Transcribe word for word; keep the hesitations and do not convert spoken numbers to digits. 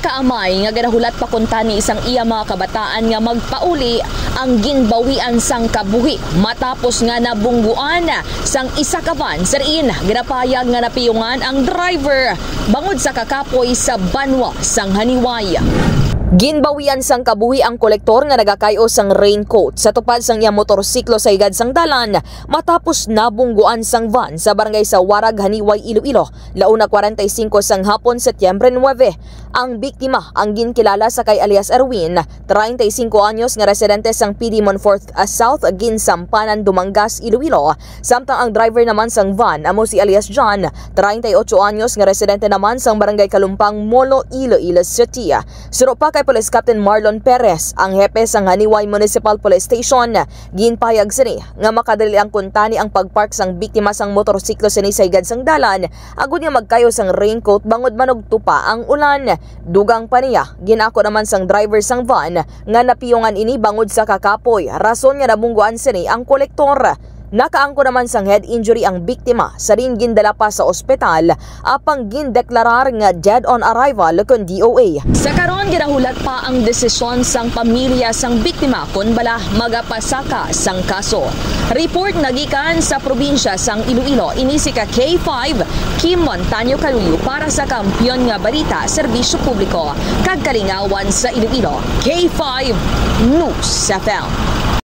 Kaamay nga ginahulat pa kuntani sang iya mga kabataan nga magpauli ang ginbawian sang kabuhi matapos nga nabungguan sang isa ka van sa diin ginapahayag nga napiyungan ang driver bangod sa kakapoy sa banwa sang Haniway. Ginbawian sang kabuhi ang kolektor nga nagakay-o sang raincoat sa tupad sang iya motorsiklo sa higad sang dalan matapos nabungguan sang van sa barangay Sawarag, Haniway, Iloilo, launa kwarenta y singko sang hapon, Setyembre nuebe. Ang biktima ang ginkilala sa kay alias Erwin, treinta y cinco anyos nga residente sang P D Monfort, ah, South, Ginsampanan, Dumangas, Iloilo, samtang ang driver naman sang van amo si alias John, treinta y ocho anyos nga residente naman sang Barangay Kalumpang, Molo, Iloilo City. Suno pa kay Police Captain Marlon Perez, ang hepe sang Haniway Municipal Police Station, ginpahayag sini nga makadali lang kuntani ang pagpark sang biktima sang motorsiklo sini sa higad sang dalan agod nga magkay-o sang raincoat bangod manugto pa ang ulan. Dugang pa niya, gin-ako naman sang driver sang van nga napiyungan ini bangod sa kakapoy, rason nga nabungguan sini ang kolektor. Nakaangkon naman sang head injury ang biktima, sa diin gindala pa sa ospital, apang gindeklarar nga dead on arrival kon D O A. Sa karon, ginahulat pa ang desisyon sang pamilya sang biktima kon bala magapasaka sang kaso. Report nagikan sa probinsya sang Iloilo, ini si ka K five, Kim Montaño Caluyo para sa Kampiyon nga Balita, Serbisyo Publiko, kag Kalingawan sa Iloilo, K five News F M.